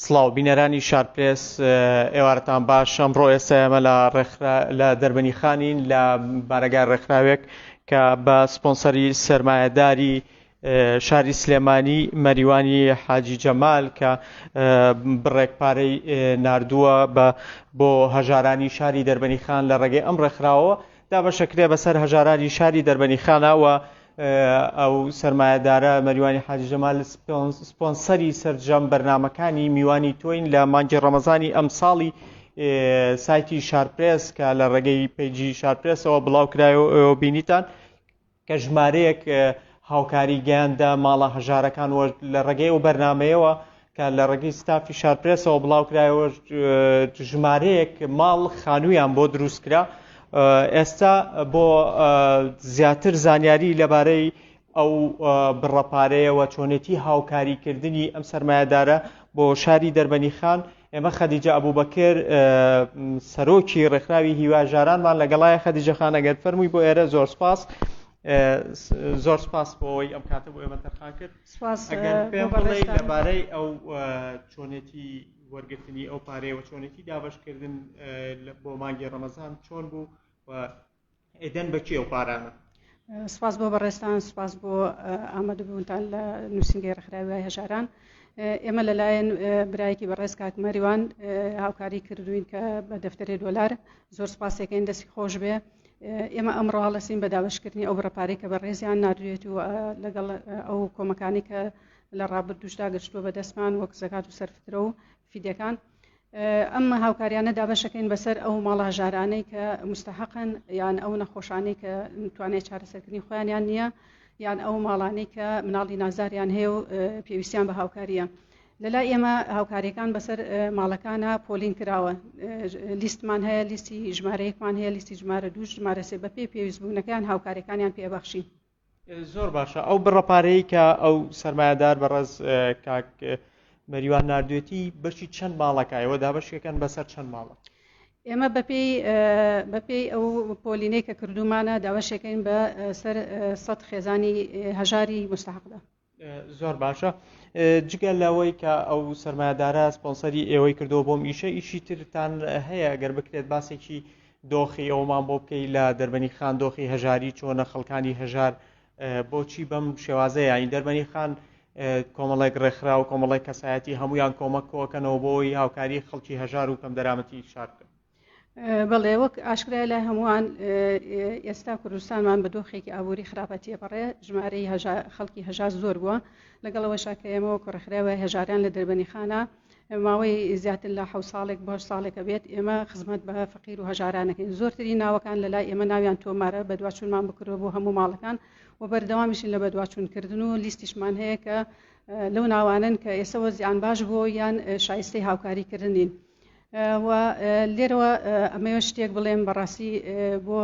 سڵاو بینەرانی شارپرێس ئێوارەتان باش ئەمڕۆ ئێستا ئێمە لە ڕێکخرا لە دەربەنی خانین لە بارەگای ڕێکخراوێک کە بە سپۆنسەری سەرمایەداری شاری سلێمانی مەریوانی حاجی جەمال کە بڕێک پارەی ناردووە بە بۆ هەژارانی شاری دەربەنی خان لە ڕێگەی ئەم ڕێکخراوەوە دابەشەکرێ بەسەر هەژارانی شاری دەربەنی خانەوە ئەو سەرمایەدارە مەریوانی حاجی جەمال سپۆنسەری سەرجەم بەرنامەکانی میوانی تۆین لە مانگی ڕەمەزانی ئەمساڵی سایتی شارپرێس کە لە ڕێگەی پەیجی شارپرێسەوە بڵاو کرایەوە بینیتان کە ژمارەیەک هاوکاری گەیاندە ماڵە هەژارەکان و لە ڕێگەی ئەو بەرنمەیەوە کە لە ڕێگەی ستافی شارپرێسەوە بڵاوکرایەوە ژمارەیەک ماڵ خانوویان بۆ دروستکرا ئێستا بۆ زیاتر زانیاری لەبارەی ئەو بڕە پارەیەوە چۆنێتی هاوکاریکردنی ئەم سەرمایەدارە بۆ شاری دەربەنی خان ئێمە خەدیجە ئەبوبەکر سەرۆکی ڕێکخراوی هیوا ژارانمان لەگەڵایە خەدیجە خان ئەگەر فەرمووی بۆ ئێرە زۆر سپاس زۆر سپاس بۆ ئەوەی ئەم کاتە بۆ ئێمە تەرخان کرد سپاس ئەگەر بۆ پێم بڵێی بەڕێزتان. لەبارەی ئەو چۆنێتی وەرگرتنی ئەو پارەیە و چۆنێتی دابەشکردن بۆ مانگی ڕەمەزان چۆن بوو و ئەیدەن بە کێ ئەو پارانە؟ سپاس بۆ بەڕێزتان، سپاس بۆ ئامادەبوونتان لە نووسینگەی ڕێکخراوی هەژاران. ئێمە لەلایەن برایەکی بەڕێز کاک مەریوان هاوکاری کردوین کە بە دەفتەرێ دۆلار زۆر سپاسێکەین دەستی خۆش بێ. ئێمە ئەمڕۆ هەڵەسین بە دابەشکردنی ئەو بڕە پارەی کە بەڕێزیان ناردوێت و لەگەڵ ئەو کۆمەکانی کە لە ڕابردووشدا گەشتووە بە دەستمان وەک زەکات و سەرفترە و فیدەکان. ئەم هاوکاریانە دابەشەکەین بەسەر ئەو ماڵە هەژارانەی کە مستحقن یان ئەو نەخۆشانەی کە توانای چارەسەرکردنی خۆیانیان نییە یان ئەو ماڵانەی کە مناڵی نازاریان هەیە و پێویستیان بە هاوکاریە. لەلای ئێمە هاوکاریەکان بەسەر ماڵەکانە پۆلین کراوە لیستمان هەیە لیستی ژمارەیەکمان هەیە لیستی ژمارە دوو ژمارە سێ بەپێی پێویستبوونەکەیان هاوکاریەکانیان پێبەخشین. زۆر باشە ئەو بڕە پارەی کە ئەو سەرمایەدار بەڕێز کاک مەریوان ناردوێتی بەشی چەند ماڵەکە ئێوە دابەشەکەن بەسەر چەند ماڵە؟ ئێمە بەپێی بەپێی ئەو پۆلینەی کە کردومانە دابەشەکەین بە سەر سەد خێزانی هەژاری مستحقدا. زۆر باشە جگە لەوەی کە ئەو سەرمایەدارە سپۆنسەری ئێوەی کردەوە بۆم ئیشە ئیشی ترتان هەیە گەر بکرێت باسێکی دۆخی ئەومان بۆ بکەی لە دەربەنی خان دۆخی هەژاری چۆنە خەڵکانی هەژار بۆچی بەم شێوازە یانی دەربەنی خان کۆمەڵێک ڕێکخرا و کۆمەڵێک کەسایەتی هەمویان کۆمەک کۆکەنەوە بۆی هاوکاری خەڵکی هەژار و کەم دەرامەتی شار بکەن. بەڵێ وەک ئاشکرایە لای هەمووان ئێستا کوردستانمان بە دۆخێکی ئابووری خراپە تێپەڕێ ژمارەی خەڵکی هەژار زۆر بووە لەگەڵ ئەوەشا کە ئێمە وەکو ڕێکخراوی هەژاران لە دەربەنیخانە ماوەی زیاتر لە حەوت ساڵێک بۆ ساڵێکە بێت ئێمە خزمەت بە فەقیر و هەژارانەکەین زۆرترین ناوەکان لە لای ئێمە ناویان تۆمارە بەدواچوونمان بکردووە بۆ هەموو ماڵەکان و بەردەوامیشین لە بەدواچوونکردن و لیستیشمان هەیە کە لەو ناوانەن کە ئێستا وەزیان باش بووە یان شایستەی هاوکاریکردنین. و لێرەوە ئەمەوێت شتێک بڵێم بەڕاستی بۆ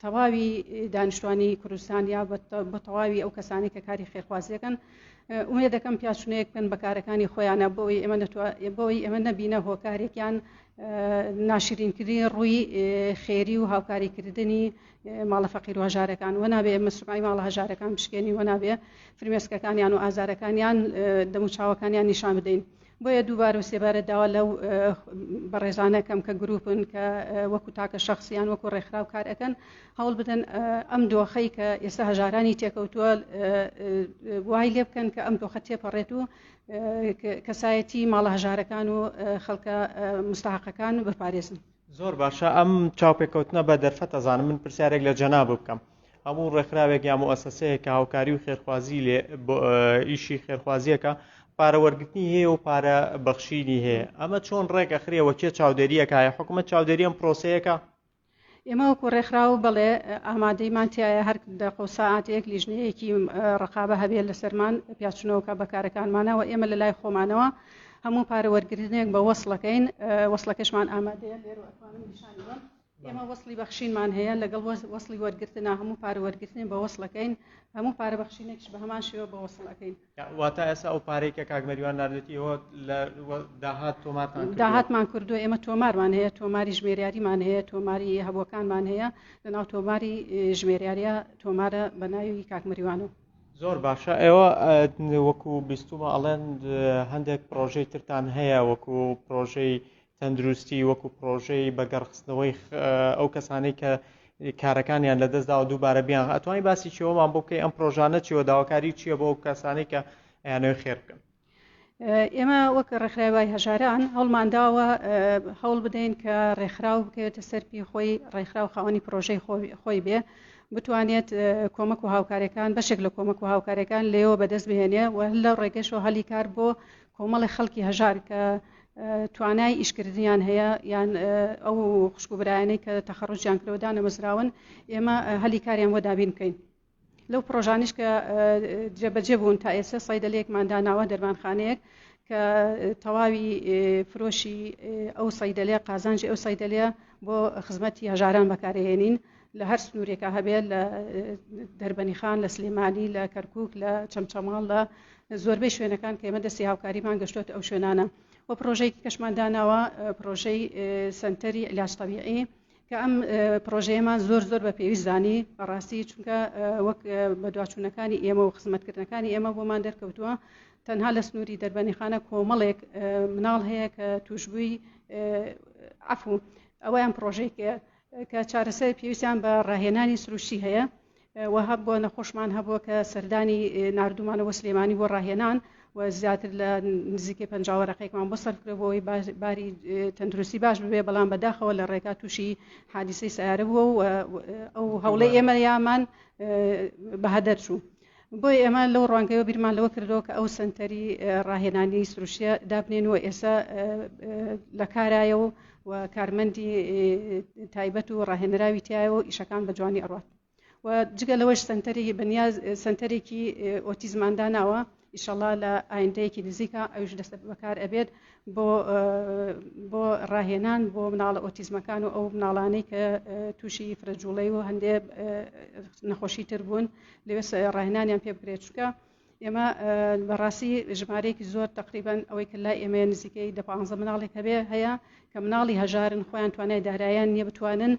تەواوی دانیشتوانی کوردستان یا بۆ تەواوی ئەو کەسانی کە کاری خێرخوازیەکەن ئومێ دەکەم پیاچونەیەک بکەن بە کارەکانی خۆیانە بۆی ئێمە بۆی ئێمە نەبینە هۆکارێکیان ناشرینکردنی ڕووی خێری و هاوکاریکردنی ماڵە فەقیر و هەژارەکان وە نابێ ئێمە سومعی ماڵە هەژارەکان بشکێنی وە نابێ فرمێسکەکانیان و ئازارەکانیان دەموچاوەکانیان نیشان بدەین. بۆیە دووبارە و سێبارە داوا لەو بەڕێزانە کەم کە گروپن کە وەکو تاکە شخص یان وەکو ڕێکخراو کار ئەکەن هەوڵ بدەن ئەم دۆخەی کە ئێستا هەژارانی تێکەوتووە وای لێ بکەن کە ئەم دۆخە تێپەڕێت و کەسایەتی ماڵە هەژارەکان و خەڵکە مستحقەکان بپارێزن. زۆر باشە ئەم چاوپێکەوتنە بە دەرفەت ئەزانم من پرسیارێک لە جەنابت بکەم هەموو ڕێکخراوێک یا موئەسەسەیەک کە هاوکاری و خێرخوازی لێ ئیشی خێرخوازیەکە پارە وەرگرتنی هەیە و پارە بەخشینی هەیە ئەمە چۆن ڕێک ئەخرێەوە کێ چاودێریەکە حکوومەت چاودێری ئەم پرۆسەیەکە ئێمە وەکو ڕێکخراو بەڵێ ئامادەیمان تایە هەر دەقە و ساعاتێک لیژنەیەکی ڕقابە هەبێت لەسەرمان پیاچنەوەکە بەکارەکانمانەوە ئێمە لە لای خۆمانەوە هەموو پارە وەرگرتنێک بە وەسڵەکەین وەسڵەکەشمان ئامادەیە لێرە ئەتوانم نیشانی بەم ئێمە وەسڵی بەخشینمان هەیە لەگەڵ وەسڵی وەرگرتنا هەموو پارە وەرگرتنێ بە وەسڵەکەین هەموو پارە بەخشینێکش بە هەمان شێوە بە وەسڵ ئەکەین. واتە ئێستا ئەو پارەی کە کاک مەریوان ناردێتی ئێوە لە داهات تۆمارتان کردووە؟ داهاتمان کردووە ئێمە تۆمارمان هەیە تۆماری ژمێریاریمان هەیە تۆماری هەبووەکانمان هەیە لەناو تۆماری ژمێریاریە تۆمارە بە ناوی کاک مەریوانەوە. زۆر باشە ئێوە وەکو بیستومە ئەڵێن هەندێک پرۆژەی ترتان هەیە وەکو پرۆژەی تەندروستی وەکو پرۆژەی بەگەڕخستنەوەی ئەو کەسانەی کە کارەکانیان لەدەستداوە دووبارە بیان ئەتوانی باسی چیەوەمان بۆ بکەی ئەم پرۆژانە چیوە داواکاری چییە بۆ ئەو کەسانەی کە ئەیانەوێت خێر بکەن؟ ئێمە وەک ڕێکخراوی هەژاران هەوڵمان داوە هەوڵ بدەین کە ڕێکخراو بکەوێتە سەر پێی خۆی، ڕێکخراو خاوەنی پرۆژەی خۆی بێ، بتوانێت کۆمەک و هاوکاریەکان بەشێک لە کۆمەک و هاوکاریەکان لێەوە بەدەست بهێنێ و لە ڕێگەشەوە هەلی کار بۆ کۆمەڵی خەڵکی هەژار کە توانای ئیشکردنیان هەیە یان ئەو خوشک و برایانەی کە تەخەڕوجیان کردوە دانەمەزراون ئێمە هەلی کاریان بۆ دابین بکەین. لەو پڕۆژانیش کە جێبەجێ بوون تا ئێستا سەیدەلەیەکمان داناوە دەرمانخانەیەک کە تەواوی فرۆشی ئەو سەیدەلەیە قازانجی ئەو سەیدەلەیە بۆ خزمەتی هەژاران بەکارهێنین لە هەر سنوورێکا هەبێت لە دەربەنیخان لە سلێمانی لە کەرکک لە چەمچەماڵ لە زۆربەی شوێنەکان کە ئێمە دەستی هاوکاریمان گەشتۆتە ئەو شوێنانە و پرۆژەیەکی کەشمان داناوە پرۆژەی سنتەری علاج طبیعی کە ئەم پرۆژەیەمان زۆر زۆر بە پێویست زانی بەڕاستی چونکە وەک بەدواچوونەکانی ئێمە و خزمەتکردنەکانی ئێمە بۆمان دەرکەوتووە تەنها لە سنووری دەربەنیخانە کۆمەڵێک مناڵ هەیە کە توشبووی عفو ئەوەیان پرۆژەیەکە کە چارەسەر پێویستیان بە ڕاهێنانی سروشتی هەیە و هەبووە نەخۆشمان هەبووە کە سەردانی ناردوومانە بۆ سلێمانی بۆ ڕاهێنان و زیاتر لە نزیکەی 50 وەرەقێکمان بۆ سەرف کرد بۆ ئەوەی باری تەندروستی باش ببێ بەڵام بەداخەوە لە ڕێگا تووشی حادیسەی سیارە بووە و ئەو هەوڵەی ئێمە یامان بە هەدەر چوو. بۆیە ئێمە لەو ڕوانگەیەوە بیرمان لەوە کردەوە کە ئەو سەنتەری ڕاهێنانی سروشتیە دابنێن و ئێستا لە کارایە و و کارمەندی تایبەت و ڕاهێنراوی تایە و ئیشەکان بە جوانی ئەڕات و جگە لەوەش سەنتەری بەنیاز سەنتەرێکی ئۆتیزمان داناوە ئیشەڵا لە ئایندەیەکی نزیکە ئەوش دەست بەکار ئەبێت بۆ بۆ ڕاهێنان بۆ مناڵە ئۆتیزمەکان و ئەو مناڵانەی کە تووشی فرەجوڵەی و هەندێ نەخۆشی تر بوون لەوێ ڕاهێنانیان پێ بکرێت چونکە ئێمە بەڕاستی ژمارەیەکی زۆر تقریبان ئەوەی کە لای ئێمە نزیکەی دە پ مناڵێک هەبێ هەیە کە مناڵی هەژارن خۆیان توانای دارایان نییە بتوانن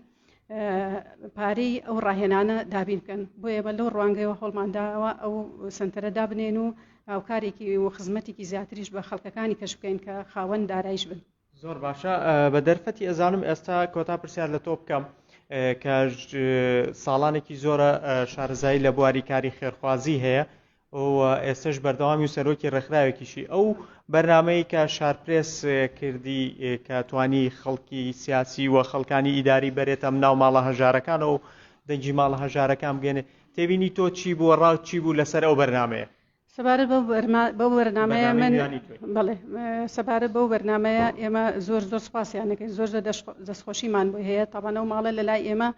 پارەی ئەو ڕاهێنانە دابین بکەن بۆ ئێمە لەو ڕوانگەیەوە هەوڵمانداوە ئەو سنتەرە دابنێن و هاوکارێکی و خزمەتێکی زیاتریش بە خەڵکەکانی کەش بکەین کە خاوەن دارایش بن. زۆر باشە بە دەرفەتی ئەزانم ئێستا کۆتا پرسیار لە تۆ بکەم کە ساڵانێکی زۆرە شارەزایی لە بواری کاری خێرخوازی هەیە و ئێستش بەردەوامی و سەرۆکی ڕێکخراوێکیشی ئەو بەرنمەی کە شارپرێس کردی کە توانی خەڵکی سیاسی و خەڵکانی ئیداری بەرێتە ناو ماڵە هەژارەکان و دەنگی ماڵە هەژارەکان بگەێنێ تێبینی تۆ چی بووە ڕاو چی بوو لەسەر ئەو بەرنمەیە؟ سەبارەت بەو بەو بەرنمەیە من بەڵێ سەبارەت بەو بەرنمەیە ئێمە زۆر زۆر سپاسیان دەکەین زۆر زۆر دەستخۆشیمان بۆی هەیە تاوان ئەو ماڵە لە لای ئێمە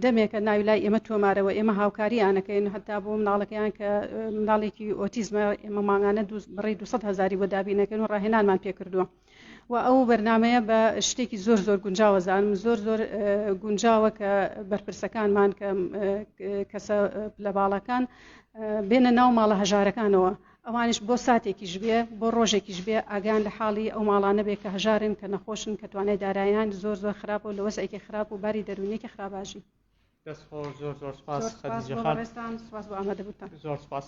دەمێکە ناوی لای ئێمە تۆمارەوە ئێمە هاوکاریانەکەین هەتا بۆ مناڵەکەیان کە مناڵێکی ئۆتیزمە ئێمە مانگانە بڕی 200 هزاری بۆ دابینەکەن و ڕاهێنانمان پێکردووە و ئەو بەرنمەیە بە شتێکی زۆر زۆر گونجاوە زانم زۆر زۆر گونجاوە کە بەرپرسەکانمان کە کەسە پلە باڵەکان بێنە ناو ماڵە هەژارەکانەوە ئەوانیش بۆ ساتێکیش بێ بۆ ڕۆژێکیش بێ ئاگایان لە حاڵی ئەو ماڵانە بێ کە هەژارن کە نەخۆشن کە توانای دارایان زۆر زۆر خراپە و لە وەزعێکی خراپ و باری دەروونیەکی خراپاژین. دەست خۆش زۆر زۆر سپاس خەدیجە خان. سپاس بۆ ئامادەبوونتان. زۆر سپاس.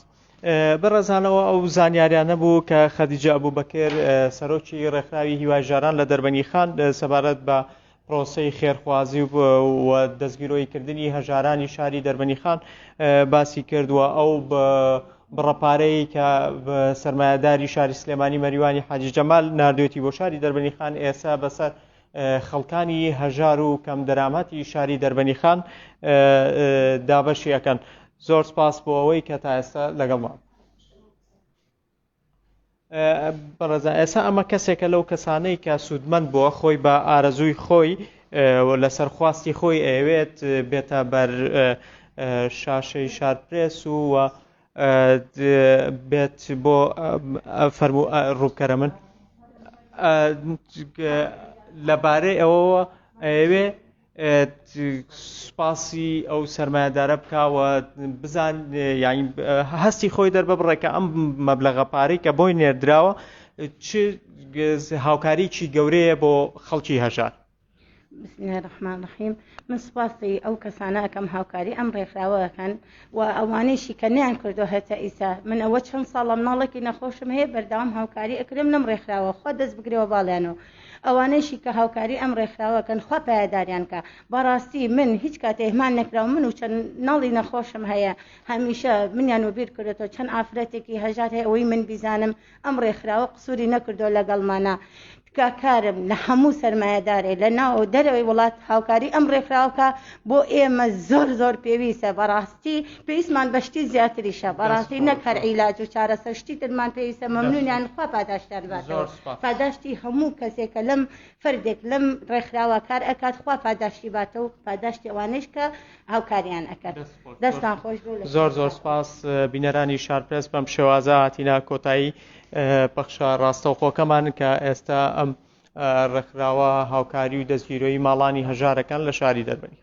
بەڕێزانەوە ئەو زانیاریانە بوو کە خەدیجە ئەبوبەکر سەرۆکی ڕێکخراوی هیوای ژاران لە دەربەنی خان سەبارەت بە پرۆسەی خێرخوازی و دەستگیرۆییکردنی هەژارانی شاری دەربەنیخان باسی کرد و ئەو بڕە پارەی کە سەرمایەداری شاری سلێمانی مەریوانی حاجی جەمال ناردوێتی بۆ شاری دەربەنیخان ئێستا بەسەر خەڵکانی هەژار و کەم دەرامەتی شاری دەربەنیخان دابەشی ئەکەن. زۆر سپاس بۆ ئەوەی کە تا ئێستا لەگەڵمان. بەڕێزان ئێستا ئەمە کەسێکە لەو کەسانەی کە سوودمەند بووە خۆی بە ئارەزووی خۆی لەسەر خواستی خۆی ئەیەوێت بێتە بەر شاشەی شارپرێس و بێت بۆ فەرموو ڕووبکەرە من لەبارەی ئەوەوە ئەیەوێ سوپاسی ئەو سەرمایەدارە بکا و بزان یانی هەستی خۆی دەرببڕێ کە ئەم مەبلەغە پارەی کە بۆی نێردراوە چ هاوکاریی گەورەیە بۆ خەڵکی هەژار. بسم الله الرحمن الرحیم من سوپاسی ئەو کەسانە ئەکەم هاوکاری ئەم ڕێکخراوە ئەکەن و ئەوانەیشی کە نەیان کردو هەتا ئیسا من ئەوە چەند ساڵە مناڵێکی نەخۆشم هەیە بەردەوام هاوکاری ئەکرێم لەم ڕێکخراوە خوا دەست بگرێەوە باڵیانەوە ئەوانەیشی کە هاوکاری ئەم ڕێکخراوە کەن خوا پایەداریان کە بەڕاستی من هیچ کاتێ ئیهمال نەکراوم من و چەند ناڵی نەخۆشم هەیە هەمیشە منیان وەبیر کردێتەوە چەند ئافرەتێکی هەژار هەیە ئەوەی من بیزانم ئەم ڕێکخراوە قسوری نەکردووە لەگەڵمانا تکاکارم لە هەموو سەرمایەدارێ لە ناو دەرەوەی وڵات هاوکاری ئەم ڕێکخراوە بۆ ئێمە زۆر زۆر پێویستە بەڕاستی پێویستمان بە شتی زیاتریشە بەڕاستی نەک هەر عیلاج و چارەسەر شتی ترمان پێویستە مەمنونیان خوا پاداشتیان باتەوە پاداشتی هەموو کەسێک کە لەم فەردێک لەم ڕێکخراوە کار ئەکات خوا پاداشتی باتەوە پاداشتی ئەوانەیش کە هاوکاریان ئەکەن دەستان خۆش بێ زۆر زۆر سپاس بینەرانی شارپرێس بەم شێوازە هاتینە کۆتایی پەخشە ڕاستەوخۆکەمان کە ئێستا ئەم ڕێکخراوە هاوکاری و دەستگیرۆیی ماڵانی هەژارەکان لە شاری دەربەنی.